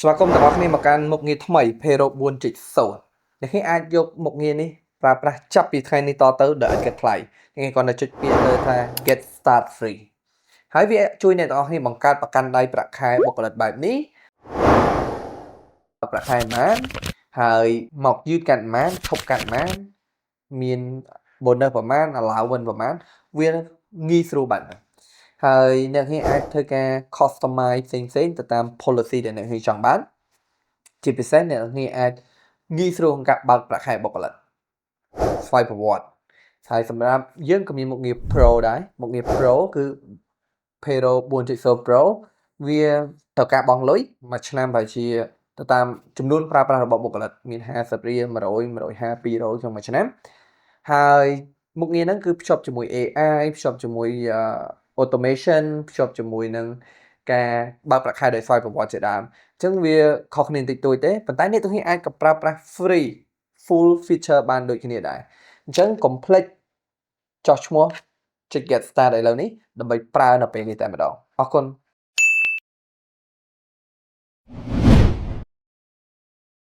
ស្វាគមន៍ទាំងអស់គ្នាមកកាន់មុខងារថ្មី Payroll 4.0អ្នកគ្នាអាចយកមុខងារនេះប្រើប្រាស់ចាប់ពីថ្ងៃនេះតទៅដោយឥតគិតថ្លៃអ្នកគ្រាន់តែចុចពាក្យលើថា get start free ហើយវាជួយអ្នកទាំងអស់គ្នាបង្កើតប្រកាន់ដៃប្រាក់ខែបុគ្គលិកបែបនេះប្រាក់ខែប៉ុន្មានហើយមកយឺតកាត់ប៉ុន្មានឈប់កាត់ប៉ុន្មានមាន bonus ប្រមាណ allowance ប្រមាណវាងាយស្រួលបែបហ្នឹងហើយអ្នកគ្នាអាចធ្វើការ customize ផ្សេងៗទៅតាម policy ដែលអ្នកគ្នាចង់បានជាពិសេសអ្នកគ្នាអាចងាយស្រួលក្នុងការបើកប្រាក់ខែបុគ្គលិកស្វ័យប្រវត្តិហើយសម្រាប់យើងក៏មានមុខងារ Pro ដែរមុខងារ Pro គឺ Payroll 4.0 Pro វាត្រូវការបង់លុយមួយឆ្នាំប្រហែលជាទៅតាមចំនួនប្រើប្រាស់របស់បុគ្គលិកមាន50រៀល100 150 200ក្នុងមួយឆ្នាំហើយមុខងារហ្នឹងគឺភ្ជាប់ជាមួយ AI ភ្ជាប់ជាមួយ automation ភ្ជាប់ជាមួយនឹងការបើកប្រាក់ខែដោយស្វ័យប្រវត្តិជាដើមអញ្ចឹងវាខុសគ្នាបន្តិចតួចទេប៉ុន្តែអ្នកទាំងនេះអាចក៏ប្រើប្រាស់ free full feature បានដូចគ្នាដែរអញ្ចឹងកុំភ្លេចចុះឈ្មោះចុច get start ឥឡូវនេះដើម្បីប្រើនៅពេលនេះតែម្ដងអរគុណ។